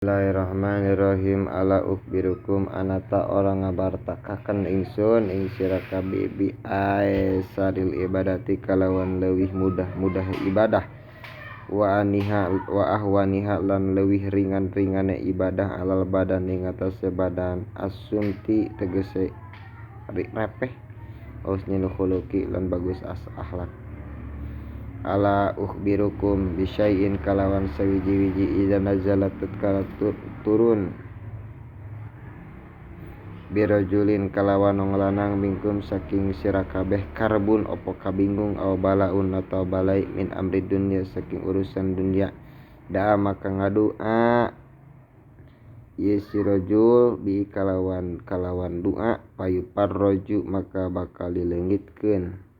Bismillahirrahmanirrahim. Ala ukhbirukum anata orang ngabartakaken ingsun ing sira kabeh bi aesaril ibadati kalawan leuwih mudah-mudah ibadah wa aniha wa ahwaniha lan leuwih ringan-ringane ibadah alal badan ing atase badan asumti tegese repeh husnul khuluqi lan bagus as akhlak. Ala ukhbirukum bisyai'in kalawan sawiji-wiji idza nazalat tatkala turun birajulin kalawan wong lanang minkum saking sira kabeh karbun opo kabingung aw balaun atau balai min amri dunya saking urusan dunya daa maka ngadua ye si rajul bi kalawan kalawan doa payuparroju maka bakal dileungitkeun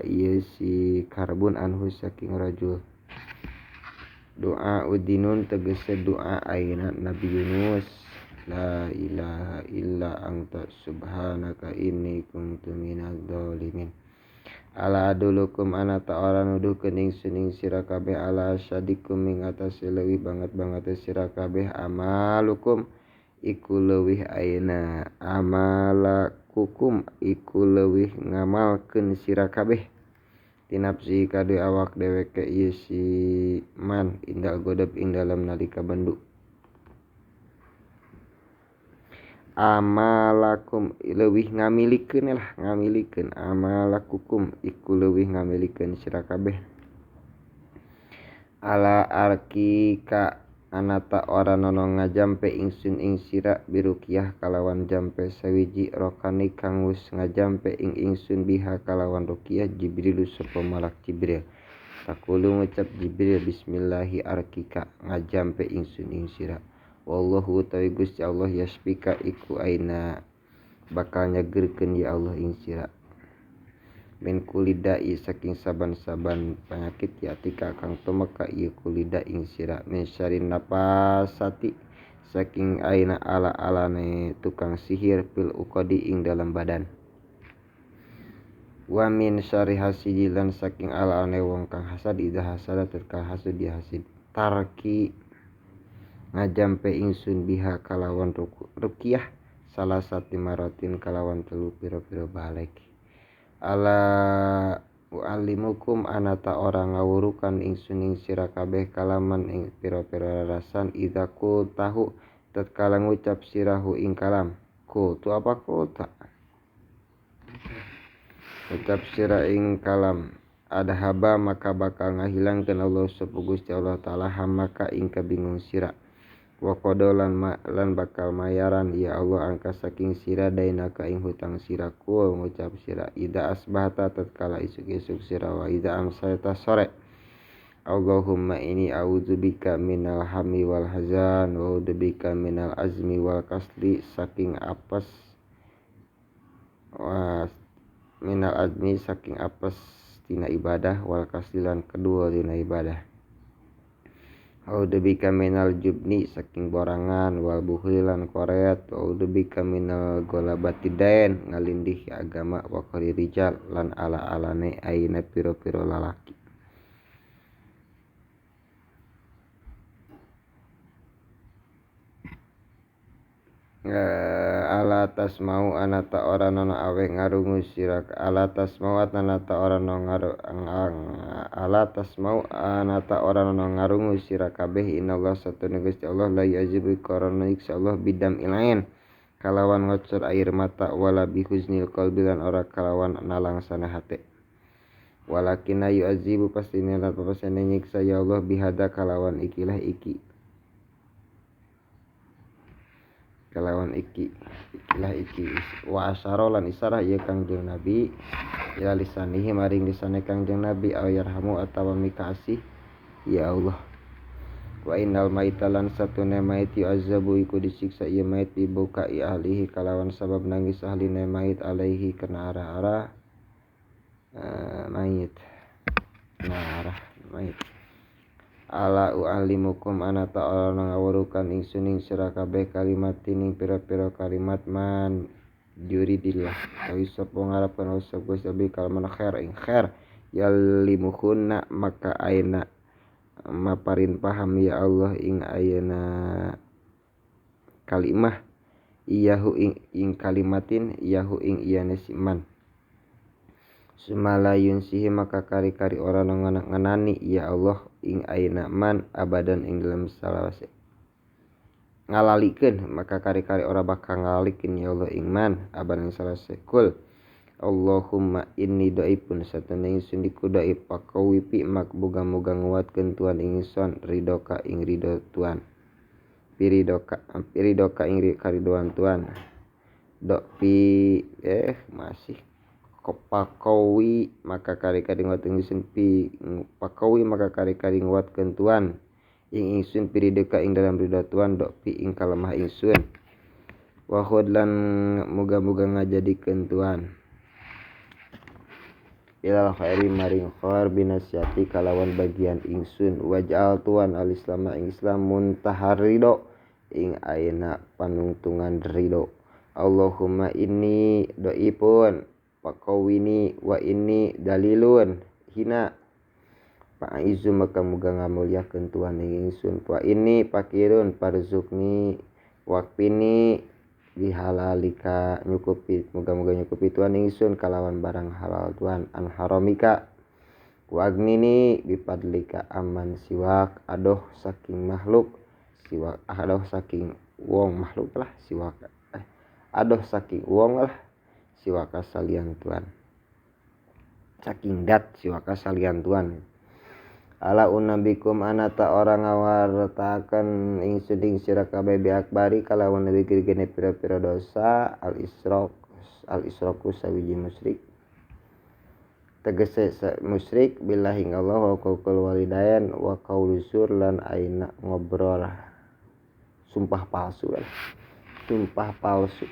ieu si karbun anhu saking rajul. Doa udinun tegese doa ayeuna Nabi Yunus. La ilaha illa anta subhanaka inni kuntu minadz zalimin. Ala adulukum anata ora nuduhkeun ingsun ing sira kabeh ala asyadikum ing atase leuwih banget-bangete sira kabeh amalukum iku leuwih ayeuna amalakukum iku leuwih ngamalkeun sira kabeh tinapsi kadu awak dheweke ieu si man indal godop ing dalem nalika bendu. Amalakum leuwih ngamilikeun lah ngamilikeun amalakukum iku leuwih ngamilikeun sira kabeh. Ala arkika anata ora nono ngajampe ingsun ing sira biruqyah kalawan jampe sawiji rokani kang wis ngajampe ing ingsun biha kalawan ruqyah Jibril sapa malak Jibril. Takulu ngucap Jibril bismillahi arkika ngajampe ingsun ing sira. Wallahu tawi Gusti Allah yasfika iku aina bakal nyegerkeun ya Allah ing sira min kulidai saking saban-saban penyakit yatika kang tumeka ieu kulida ing sira min syarin napasati saking aina ala-alane tukang sihir fil uqadi ing dalam badan wa min syarri hasidi lan saking ala-alane wong kang hasad idza hasada tatkala hasud dia hasid. Tarki ngajampe ingsun biha kalawan ruqyah salah satu maratin kalawan telu pira-pira balik. Ala u'allimukum anata ora ngawurukan ingsun ing sira kabeh kalaman ing pira-pira rarasan idza qultahu tatkala ngucap sirahu ing kalam. Qultu apa qulta? Ngucap sira ing kalam adhaba maka bakal ngahilangkeun Allah sapa Gusti Allah taala hamaka ing kabingung sira. Wa qada lan bakal mayaran ya Allah angka saking sira dainaka ing hutang sira kul ngucap sira ida asbahta tatkala isuk-isuk sira wa ida amsayta sore. Allahumma inni a'udzubika minal hammi wal hazan wa a'udzubika minal azmi wal kasli saking apes wa minal azmi saking apes tina ibadah wal kasli lan kedua tina ibadah. A'udzubika minal jubni saking borangan wal bukhli lan koret a'udzubika minal ghalabati dain ngalindih agama wa qari rijal lan ala-alane aina pira-pira lalaki. Ala tasmau anata ora nono awe ngarungu sira ala tasmau anata ora nono ngaru ala tasmau anata ora nono ngarungu sira kabeh innallaha satuna Gusti Allah la yu'adzibu karana nyiksa Allah bidam ilain kalawan ngocor air mata wala bihuznil qalbi lan ora kalawan nalangsana hate walakinna yu'adzibu pastine lan papasene nyiksa ya Allah bihada kalawan ikilah iki kalawan iki ikilah iki wa asyara lan isarah ieu Kangjeng Nabi ila lisanihi maring lisane Kangjeng Nabi aw yarhamu atawa mikasih ya Allah. Wa innal maita lan satune mait yu'azzabu iku disiksa ieu mait dibukai ahlihi kalawan sabab nangis ahline mait alaihi kana arah-arah mait nah arah mait. Ala u'allimukum anata ora ngawurukan ingsun ing sira kabeh kalimatin ing pira-pira kalimat man yuridillah tawi sapa ngarepkeun sapa Gusti kalaman khair ing khair yalimuhunna maka aina maparin paham ya Allah ing ayeuna kalimah iyahu ing kalimatin iyahu ing iyane siman sumalayun sihi maka kari-kari ora ngenani ya Allah ing ayeuna man abadan ing dalam salawase ngalalikeun maka kari-kari ora bakal ngalalikeun ya Allah ing man abadan salawase kul Allahumma inni dhaifun satana ingsun iku dhaif pakawi pi mak muga-muga nguatkeun Tuhan ingsun ridoka ing ridho Tuhan piridoka ing karidoan Tuhan dok pi masih pakawi maka kari-kari nguatkeun ingsun pi pakawi maka kari-kari nguatkeun Tuhan ing ingsun piridoka ing dalam ridho Tuhan dok pi ing kalemah ingsun wa khudlan muga-muga ngajadikeun Tuhan ilal khairi maring khair binasiati kalawan bagian ingsun waj'al tuan al islam ing islam muntahar ridho ing ayeuna panungtungan ridho Allahumma inni dhaifun pakawini wa inni dalilun hina pa'izu maka muga ngamulyakeun Tuhan ing ingsun wa inni pakirun parzukni waqfini bihalalika nyukupi muga-muga nyukupi Tuhan ingsun kalawan barang halal Tuhan an haramika wa agnini bipadlika aman siwak adoh saking makhluk siwak adoh saking wong makhluk lah siwak adoh saking wong lah siwaka salian Tuhan saking dat siwaka salian Tuhan ala unabikum anata orang ngawartakeun ingsun ing sira kabeh bi akbari kalawan lebih gede pira-pira dosa al israku sawiji musyrik tegese musyrik billahi Allah wa qaul walidain wa qaulu zur lan aina ngobrol sumpah palsu lah sumpah palsu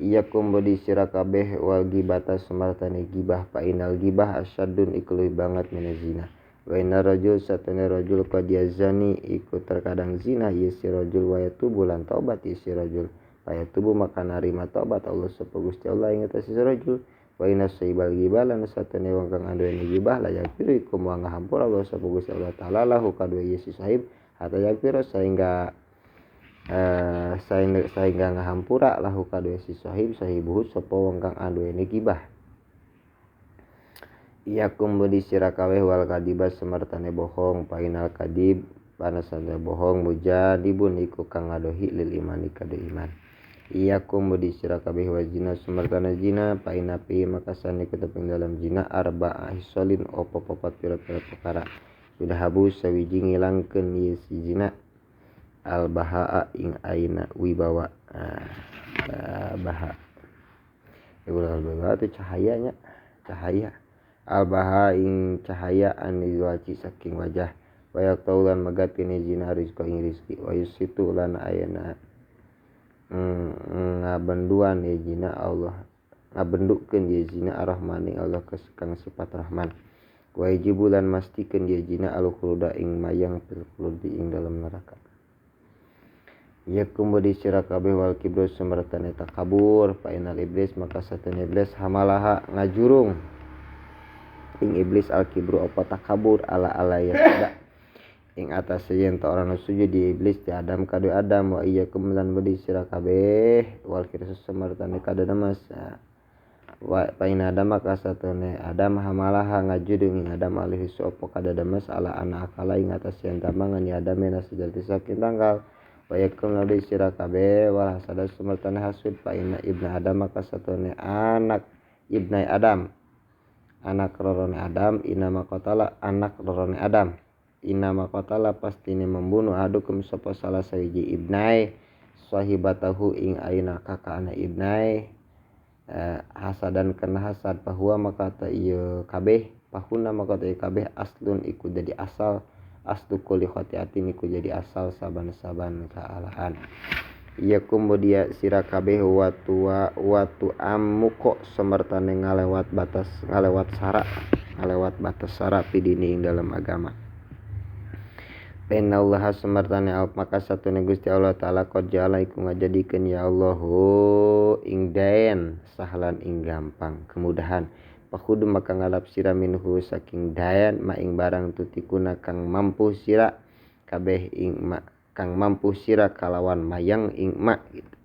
iyakum bodi sira kabeh wal gibata samartane gibah fa inal gibah asyadun iku leuwih banget minaz zina wa inna rajul satana rajul qad yazani iku terkadang zina ye si rajul wa yatubu lan taubat ye si rajul fa yatubu maka narima taubat Allah sapa Gusti Allah ing atas si rajul wa inna saibal ghibah lan satana wong kang anduweni ghibah la yaghfiru iku moal ngahampura Allah sapa Gusti Allah taala lahu kadue ye si sahib hatta yaghfiru sehingga sehingga ngahampura lahu kadue si sahib sahibuhu sapa wong kang anduweni ghibah iyakum budi sira kabeh wal kadiba samartane bohong painal kadib panasane bohong mujadibun iku kang ngadohi lil imani kadu iman iyakum budi sira kabeh wa zina samartane zina paina pi makasane keteping dalam zina arba'a hisolin opo papat pira-pira perkara sudah habus sawiji ngilangkeun ieu si zina al bahaa ing aina wibawa baha al baha itu cahayanya cahaya albaha ing cahaya anizwaci saking wajah wayak taulan megat kini zina rizqa ing rizki wa yusitu lan ayana ngabenduan ye zina Allah ngabendukeun ye zina arrahmani Allah kang sifat rahman wa yajibu lan mastikeun ye zina al khuluda ing mayang fil khuludi ing dalam neraka yakum bodi sira kabeh wal kibru sumartane takabur fa inal iblis maka satene iblis hamalaha ngajurung ing iblis al kibru apa takabur ala ala ya sada ing atas yen ta ora sujud di iblis di Adam kadu Adam wa iyyakum lan budi sira kabeh wal kirsus samartane kadana wa paina Adam maka satune Adam hamalaha ngajudung ing Adam alih apa kadana ala ana akala ing atas yen tamangan ya Adam mena sejati saking tanggal wa iyyakum lan budi sira kabeh wal hasada samartane hasud paina ibnu Adam maka satune anak ibnai Adam anak rorone Adam inama qatala anak rorone Adam inama qatala pastine membunuh adukum sapa salah sawiji ibnai sahibatahu ing aina kakakna ibnai hasadan kana hasad bahwa maka ta ieu kabeh pahuna maka ta ieu kabeh aslun iku jadi asal aslu kulli khati'atin iku jadi asal saban-saban kaalahan iyakum bodia sira kabeh watu amuko samartane ngalewat batas ngalewat sara ngalewat batas sara pidini ing dalam agama Innallaha samartane maka satune Gusti Allah taala qad ja'ala iku ngajadikeun ya Allahu ing daen sahlan ing gampang kemudahan Pakudu maka ngalap sira minhu saking dayan ma ing barang tutikuna kang mampu sira kabeh ing ma kang mampu sira kalawan mayang ing ma gitu.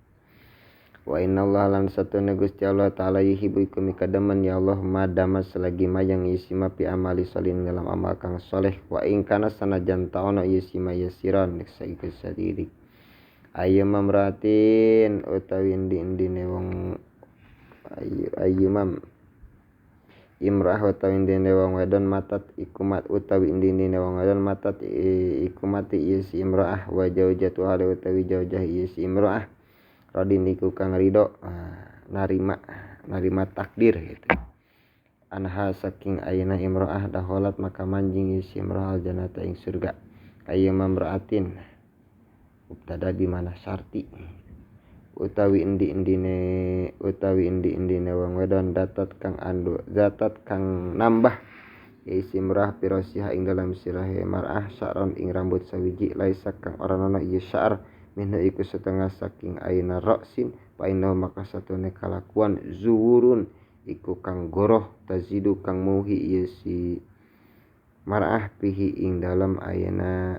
Wa innallaha lan satuna Gusti Allah taala yuhibbu iku mikademen ya Allah madama selagi mayang ieu si ma fi amali solin dalam amal kang soleh wa ing kana sanajan taono ieu si ma yasiron iku sadirik. Ayu mamratin utawi endi-endine wong ayu mam imrah utawi endine wong wedon matat iku mat utawi endine wong wedon matat iku mati ieu si imrah wa jaujatu hale utawi jaujah ieu si imrah radin iku kang ridho narima takdir gitu. Anha saking ayeuna imro'ah daholat maka manjing ieu si imro'ah aljannata ing surga. Ayeuna mamraatin mubtada di mana syarti utawi endi-endine wong wedon datat kang andu zatat kang nambah ieu si imro'ah pirosiha ing dalam sirahe mar'ah sa'ron ing rambut sawiji laisa kang ora ana ieu sya'ar minhu iku setengah saking ayeuna ra'sin fa innahu maka satune kalakuan zuwurun iku kang goroh tazidu kang muhi ieu si mar'ah pihi ing dalam ayeuna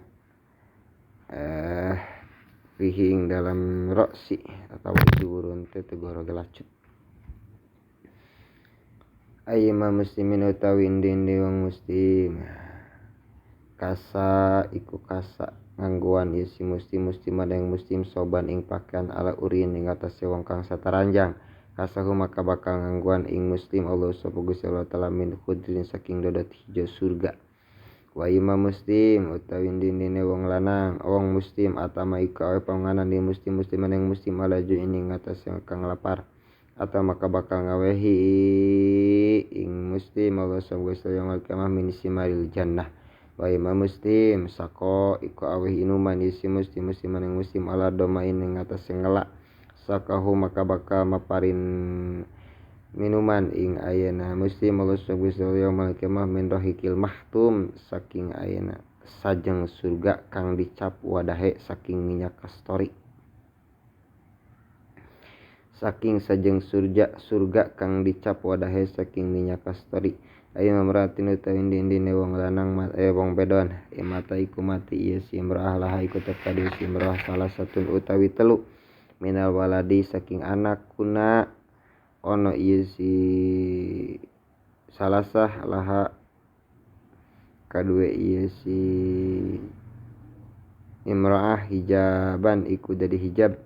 pihi ing dalam ra'si atawa zuwurun teh goroh gelacut. Ayyuma muslimin utawi endi-endi wong muslim kasa iku kasa nganggoan ieu si muslim musliman yang muslim soban ing pakaian ala urin ing atase wong kang sataranjang kasahu maka bakal nganggoan ing muslim Allah sapa Gusti Allah taala min khudrin saking dodot hijo surga. Wa imam muslim utawi ndine wong lanang wong muslim atama iku awe panganan di muslim musliman yang muslim ala ju'in ing atase kang lapar atau maka bakal ngawehi ing muslim Allah sapa Gusti Allah kiamah min simaril jannah. Wa imam muslim sako iku aweh inuman isi muslim musliman yang muslim ala domain ing atase ngelak sakahu maka bakal maparin minuman ing ayeuna muslim Allah subhanahu wa ta'ala min rohikil mahtum saking ayeuna sajeng surga kang dicap wadahe saking minyak kastori saking sajeng surga kang dicap wadahe saking minyak kastori. Ayo mamratin utawi endi-endine wong lanang wong bedon mata iku mati ieu si imro'ah laha iku teka di si imro'ah salah satu utawi telu minal waladi saking anak kuna ono ieu si salasah laha kadue ieu si imro'ah hijaban iku dadi hijab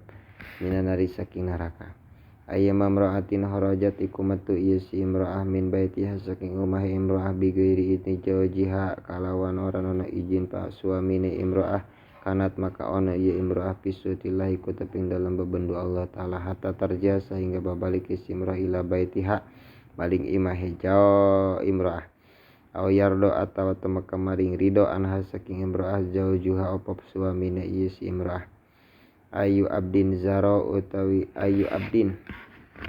minanari saking neraka. Ayyama imra'atin kharajat iku metu ieu si imra'ah min baitiha saking omahe imra'ah bi ghairi idni zawjiha kalawan ora ana izin pak suamine imra'ah kanat maka ana ieu imra'ah pisutillah iku teping dalam bebendu Allah taala hatta tarja sehingga babalik si imra'ah ila baitiha maling imahe jao imra'ah aw yardo atawa temeka maring ridho anha saking imra'ah zawjuha apa suamine ieu si imra'ah. Ayu abdin zaro utawi ayu abdin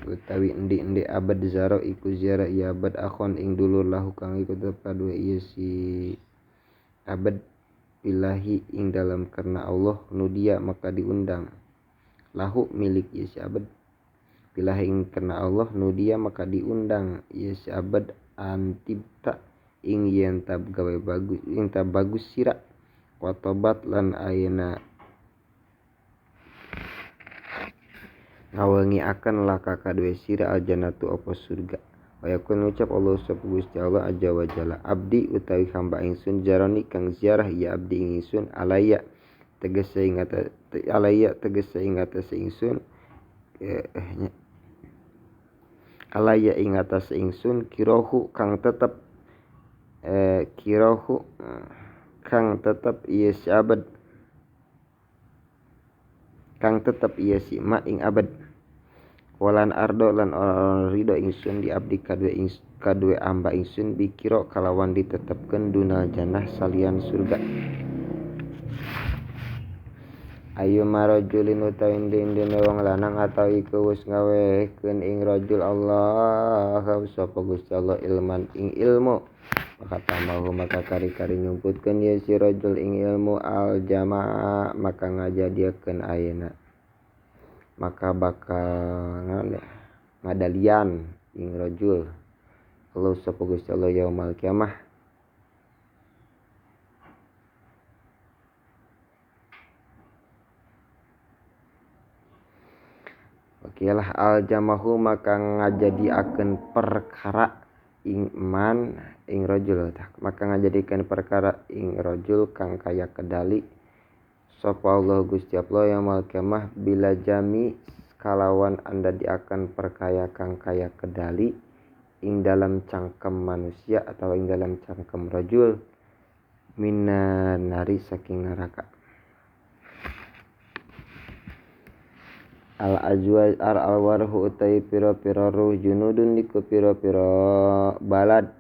utawi endi-endi abad zaro iku ziarah ieu abad akhon ing dulur lahu kang iku tetep kadue ieu si abad billahi ing dalam karena Allah nudia maka diundang lahu milik ieu si abad billahi ing karena Allah nudia maka diundang ieu si abad antibta ing yen tab gawe bagus ing tab bagus sira wa tobat lan ayeuna ngawengi akan laka kadue sira aljannatu apa surga. Wa yakun ucap Allah sapa Gusti Allah aja wa jalla abdi utawi hamba ingsun jaroni kang ziarah ya abdi ingsun alaya tegese ing alaya tegese ing atase ingsun alaya ing atase ingsun kirohu kang tetep kirohu kang tetep ieu si abad kang tetep ieu si ma ing abad walan ardo lan ora ridho ingsun di abdi kadue amba ingsun bikira kalawan ditetepkeun dunal jannah salian surga. Ayu marajulin utawi endi-endine wong lanang atau iku wis ngawehkeun ing rajul Allah sapa Gusti Allah ilman ing ilmu maka tamahu maka kari-kari nyumputkeun ye si rajul ing ilmu al jamaah maka ngajadiakeun ayeuna maka bakal ngadalian ing rajul Allah sapa Gusti Allah yaumal kiamah. Wakilah aljamahu maka ngajadiakeun perkara ing man ing rajul, maka ngajadikeun perkara ing rajul kang kaya kedali sapa Allah Gusti Allah yaumal kiamah bila jami kalawan anda diakan perkaya kang kaya kedali ing dalam cangkem manusia atau ing dalam cangkem rajul minan nari saking neraka. Al azwaj ar alwarhu utai pira-pira ruh junudun iku pira-pira balad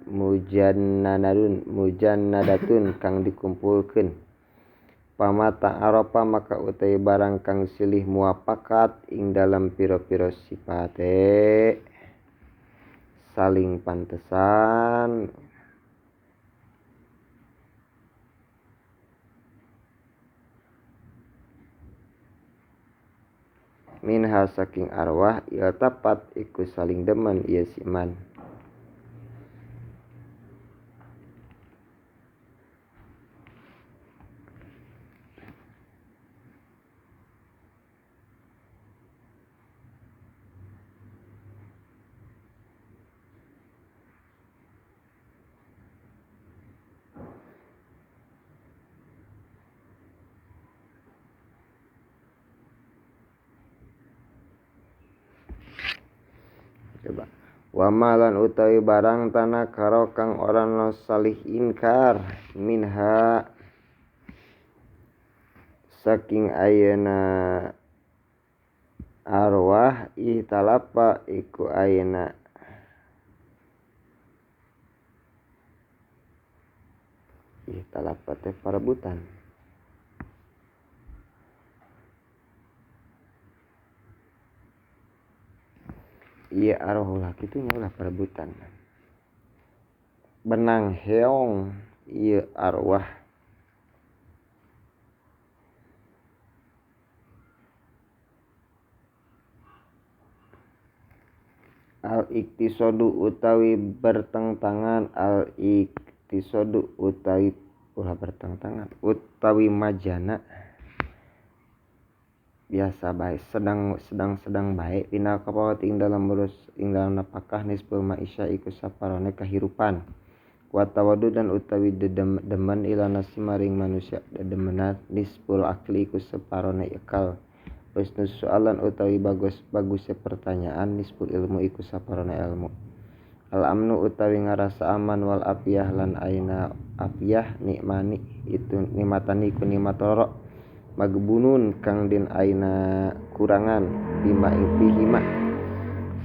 mujannadun mujannadatun kang dikumpulkeun. Pamata arapa maka utai barang kang silih muapakat ing dalam pira-pira sipate saling pantesan minha saking arwah iltapat iku saling demen ieu si man. Coba wa malan utawi barang tanah karo kang ora no salih inkar minha saking ayeuna arwah ihtalapa iku ayeuna ihtalapa teh parebutan. Iya arwah lah kitu nya ulah perebutan. Benang heong ieu arwah al iktisadu utawi bertentangan al iktisadu utawi ulah bertentangan utawi majana biasa baik sedang baik dina kapawat ing dalam urus ing dalam napakah nisful maisha iku saparone kahirupan wa tawadud dan utawi dedemen ila nasi maring manusia dedemenan nisful akli iku saparone akal husnus soalan utawi bagus pertanyaan nisful ilmu iku saparone ilmu al amnu utawi ngarasa aman wal afiyah lan aina afiyah nikmani itu nikmatani iku nikmat loro magbunun kang den aina kurangan bima ing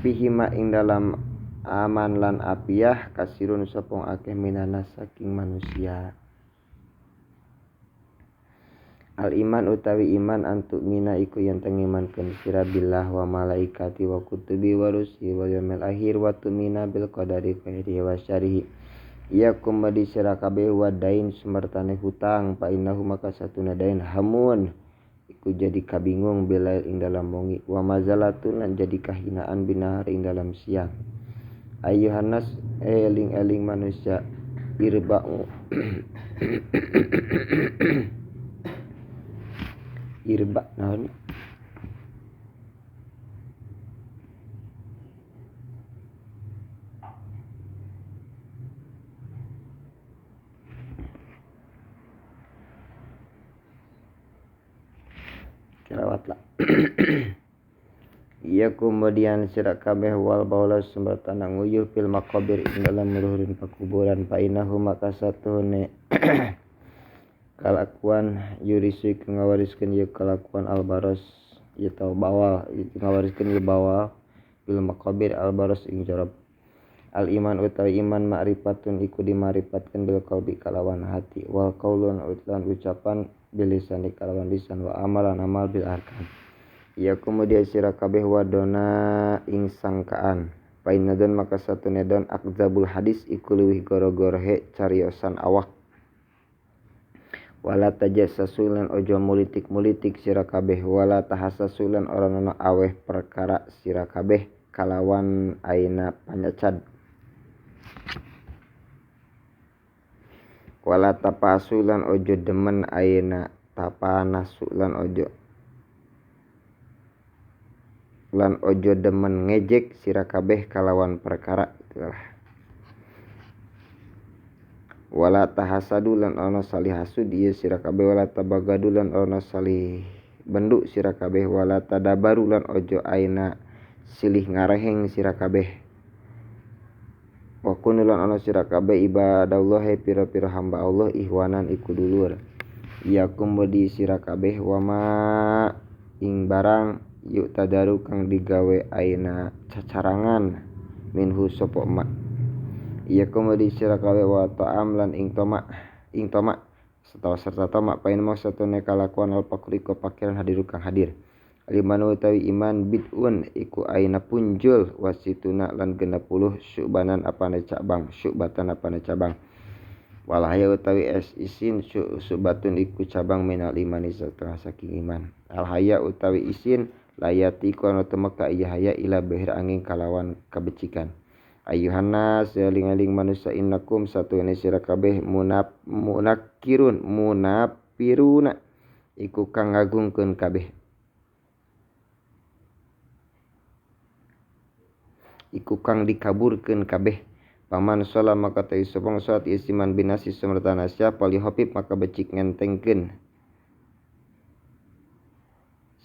fihima ing dalam aman lan apiyah kasirun sopong akeh minana saking manusia. Al iman utawi iman antuk mina iku yen tengimankeun sira billah wa malaikati wa kutubi wa rusuli wal yaumil akhir wa tumina bil qadari khairihi wa syarrihi. Iya kumadi sira kabeh wadain sumertane hutang fa innahu maka satuna dain hamun iku jadi kabingung bilail ing dalam wengi wa mazalatun lan jadi kahinaan binahar ing dalam siang. Ayuhannas eling-eling manusia irba'u irba naon kelewat lah. Ia kemudian sira kabeh wal baula sumber tanah nguyuh fil maqabir ing dalam luhurin pakuburan fa innahu maka satuhune kalakuan yurisu ngawariskeun ieu kalakuan albaros ieu tau bawal ngawariskeun ieu bawal fil maqabir albaros ing jorob. Al iman utawi iman ma'rifatun iku dimaripatkeun bil qalbi kalawan hati wal qaulun lan ucapan bil lisani kalawan lisan wa amalan amal bil arkan. Ia kemudian sira kabeh wadona ing sangkaan fa inna maka satune don akzabul hadis iku leuwih goro-gorohe cariosan awak. Wala tajassasu lan ojo mulitik-mulitik sira kabeh wala tahassasu lan ora ana aweh perkara sira kabeh kalawan aina panyacad. Wala tapasu lan ojo demen ayeuna tapanasu lan ojo demen ngejek sira kabeh kalawan perkara itulah. Wala tahasadu lan ana salih hasud ieu sira kabeh wala tabagadu lan ana salih bendu sira kabeh wala tadabaru lan ojo ayeuna silih ngareheng sira kabeh. Wa kunu lan ana sira kabeh ibadallahi pira-pira hamba Allah ihwanan iku dulur. Yakum bedi sira kabeh wama ing barang yuk tadaru kang digawe ayeuna cacarangan minhu sapa ma. Yakum bedi sira kabeh wa ta'am lan ing tomak serta tomak pain mau satune kalakuan al fakri ku pakiran hadiru kang hadir. Limanu utawi iman bid'un iku aina punjul wasituna lan 60 syu'banan apane cabang syu'batan apane cabang walahaya utawi es isin syu'batun iku cabang minal imani setengah saking iman alhaya utawi isin layati kono temeka iya haya ila bahir angin kalawan kebecikan ayuhannas eling-eling manusia innakum satune sira kabeh munakirun munapiruna iku kang ngagungkeun kabeh iku kang dikaburkeun kabeh paman sholat maka teu sopong salat isiman binasi sumerta nasya palihopip maka becik ngentengkeun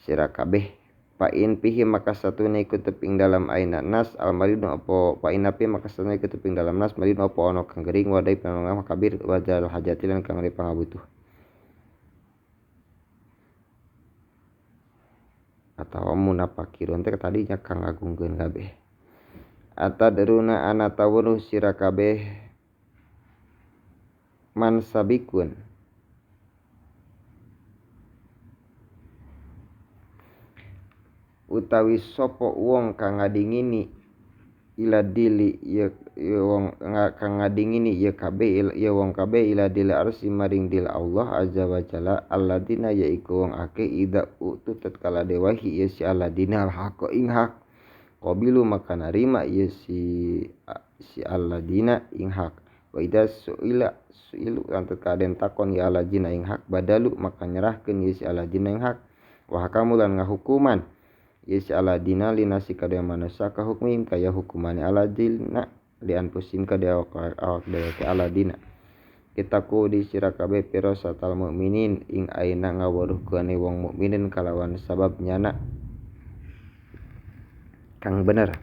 sira kabeh pain pihi maka satune iku teping dalam aina nas almaridun apa pain api maka satune iku teping dalam nas maridun apa ana kang gering wadai panangah kabir wajal hajati lan kang pangabutuh atawa munapakirun teh tadinya kang ngagungkeun kabeh atadruna ana tawuruh sira kabeh mansabikun utawi sapa wong kang ngadingini ila dili ye wong kang ngadingini ye kabeh ye wong kabeh ila dil arsi maring dil Allah azza wa jalla alladina yaiku wong akeh ida utu tatkala dewahi ye si alladina al haqqa ing hak qabilu maka narima ieu si alladina ing hak wa idza suila suilu lan kaden takon ya alladina ing hak badalu maka nyerahkeun ieu si alladina ing hak wa hakamu lan ngahukuman ieu si alladina linasi kada manusia ka hukmim kaya hukumane alladina li anfusim kada awak dewek alladina kitaku di sira kabeh pirasatal mukminin ing aina ngaweruhkeun wong mukminin kalawan sabab nyana kang bener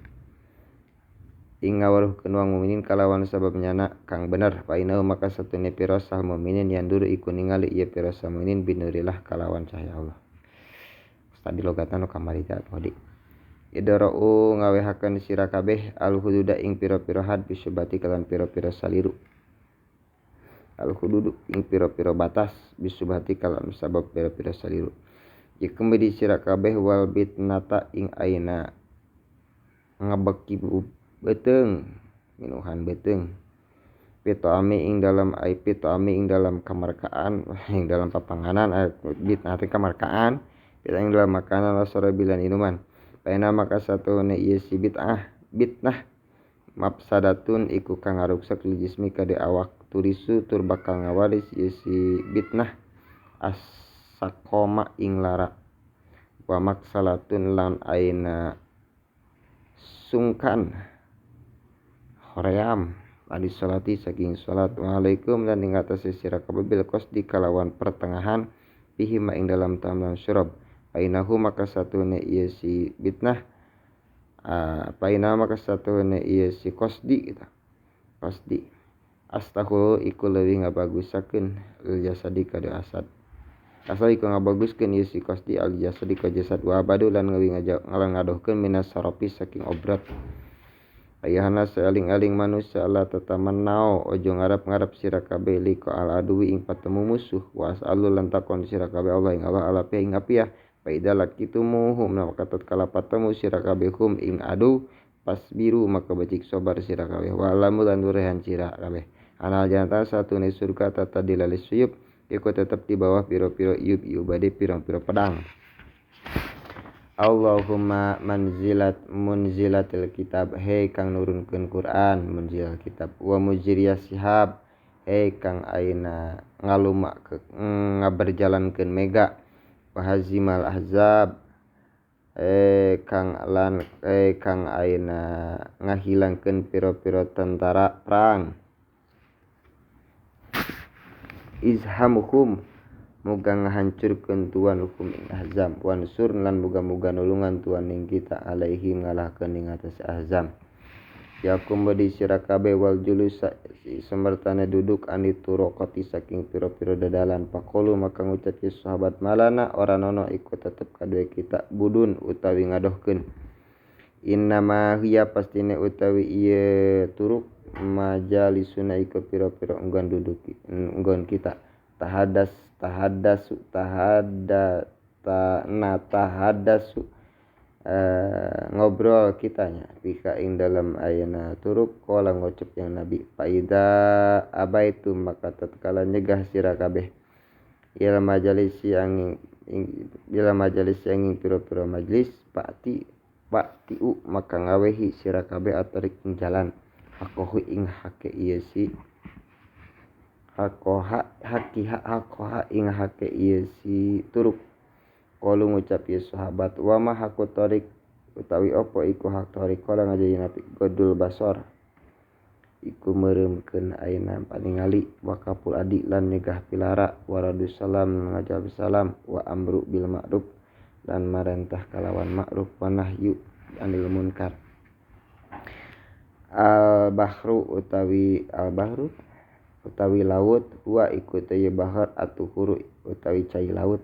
ing ngaweruhkeun wong mukminin kalawan sabab nyana kang bener painau maka satune pirasah mukminin yang duru iku ningali ieu pirasah mukminin binurillah kalawan cahaya Allah. Tadi logatan nu kamari teh tadi idarau ngawehakeun sira kabeh al hududa ing pira-pira had bisubati kalawan pira-pira saliru al hududu ing pira-pira batas bisubati kalawan sabab pira-pira saliru yakum di sira kabeh wal bitnata ing aina ngabeki beuteung minuhan beuteung pitoami ing dalam ai pitoami ing dalam kamarkaan ing dalam papanganan bitnate kamarkaan pita ing dalam makanan wasara bilan inuman paena maka satune ieu si bid'ah bitnah mafsadatun iku kang ngaruksak li jismi ka awak turisu tur bakal ngawaris ieu si bitnah as-saqoma ing lara wa maksalatun lan aina sungkan hoream adi salati saking salat waalaikum lan ing atase sira kabeh bil qasdi kalawan pertengahan fihi ma ing dalam tamlan syurab painahu maka satune ieu si bitnah paina maka satune ieu si qasdi kita qasdi astahu iku leuwih ngabagusakeun lil jasadi ka asad asal iku ngabaguskeun ieu si qasdi al jasadi ka jasad wa abadu lan leuwih ngadohkeun minas sarafi saking obrat ayahana saeling-eling manusia la tatamannau ojo ngarep-ngarep sira kabeh liqa al aduwi ing patemu musuh wa asalu lan takon sira kabeh Allah ing Allah ala ing apiah fa idza laqitumuhum maka tatkala patemu sira kabeh hum ing adu pasbiru maka becik sabar sira kabeh wa alamu lan nurehan sira kabeh anal jannata satune surga tata dilalis suyub iku tetep di bawah piro-piro iub iubade pirang-piro pedang. Allahumma manzilat munzilatil kitab, hei kang nurunkeun Quran munzilal kitab, wa mujriyas sihab, kang ayeuna ngalumak ngaberjalankeun mega wa hazimal ahzab kang lan kang ayeuna ngahilangkeun pira-pira tentara perang. Izhamhum muga ngahancurkeun tuan hukum ing ahzam wansur lan muga-muga nulungan tuan ing kita alaihim ngalahkeun ing atas ahzam. Yakum badi sira kabeh wal julusa samertane duduk anituraqati saking pira-pira dadalan paqulu maka ngucap ye sahabat malana ora nono iku tetep kadue kita budun utawi ngadohkeun. Innama hiya pastine utawi ieu turuk majalisuna iku pira-pira enggon duduk enggon kita tahadas tahadasu tahada ta na tahadasu ngobrol kitanya bika ing dalam ayana turuk qala ngucap yang nabi faida abaitu maka tatkala nyegah sira kabeh ila majalis yang ila majalis yang pira-pira majlis pakti paktiu maka ngawehi sira kabeh atarik ing jalan hakohu ing hake ieu si hakoha hakiha hakoha ing hake ieu si turuk. Qalu ngucap ieu sahabat wa ma haku tarik utawi apa iku hak tarik kala ngajaji nabi godul basor iku meureumkeun ayeuna paningali wa kapul adi lan nyegah pilara waradus salam ngajawab salam wa amru bil ma'ruf lan marentah kalawan ma'ruf wa nahyu anil munkar. Al bahru utawi al bahru utawi laut huwa iku teu bahar atuhuru utawi cai laut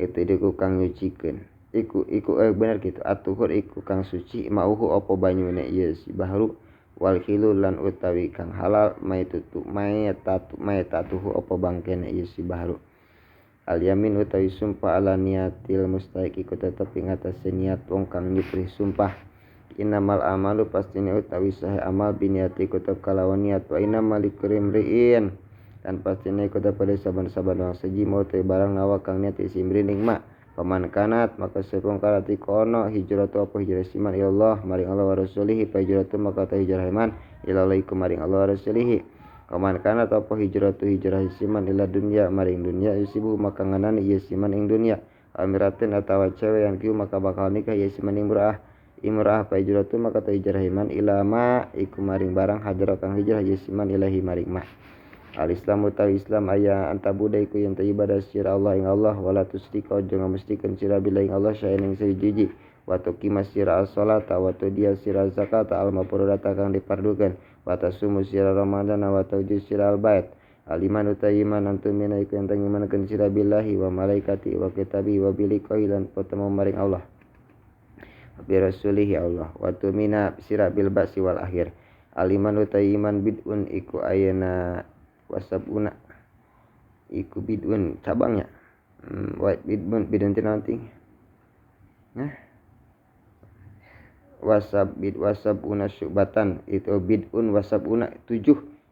itu iku kang nyucikeun iku iku bener gitu atuhur iku kang suci mauhu apa banyune ieu si bahru wal hilu lan utawi kang halal maitutu maitatu maitatuhu apa bangkene ieu si bahru. Al yamin utawi sumpah ala niatil mustahiq iku tetep ing atase niat wong kang nyuprih sumpah. Innamal amalu pastine utawi sahe amal biniati iku tetep kalawan niat wa innamal likulli dan pastine iku pada saban-saban wong seji mau te barang nawa kang niat isi imrin ing ma paman kanat maka sepung karati kono hijratu apa hijrah siman ilallah maring Allah wa rasulihi fa hijratu maka ta hijrah iman ilallah iku maring Allah wa rasulihi paman kanat apa hijratu hijrah siman ila dunya maring dunya yusibu maka nganani ieu siman ing dunya amiratin atawa cewe yang kieu maka bakal nikah ieu siman ing imra'ah imra'ah fa hijratu maka ta hijrah iman ila ma iku maring barang hajra kang hijrah ieu siman ilahi maring ma. Al Islam utawi Islam aya antabuda iku yen ta ibadah sira Allah ing Allah wala tusyrika aja ngamestikeun sira billahi ing Allah saen ing siji wa tuqima sira as-salata wa tudiya sira zakata al mafrudata kang dipardukeun wa tasumu sira ramadhan wa tuju sira al bait. Al iman utawi iman antumina iku yen ta ngimankeun sira billahi wa malaikati wa kitabi wa biliqai lan petemu maring Allah bi rasulihi Allah wa tumina sira bil ba'si wal akhir. Al iman utawi iman bid'un iku ayana wasabuna iku bidun cabangnya wa bidun bidun nanti nah wasab bid wasabuna syubatan itu bidun wasabuna 7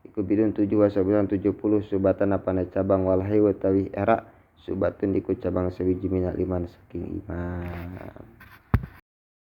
iku bidun 7 wasabuna 70 subatan apane cabang walhi utawi era subatun iku cabang sawiji minal iman saking iman.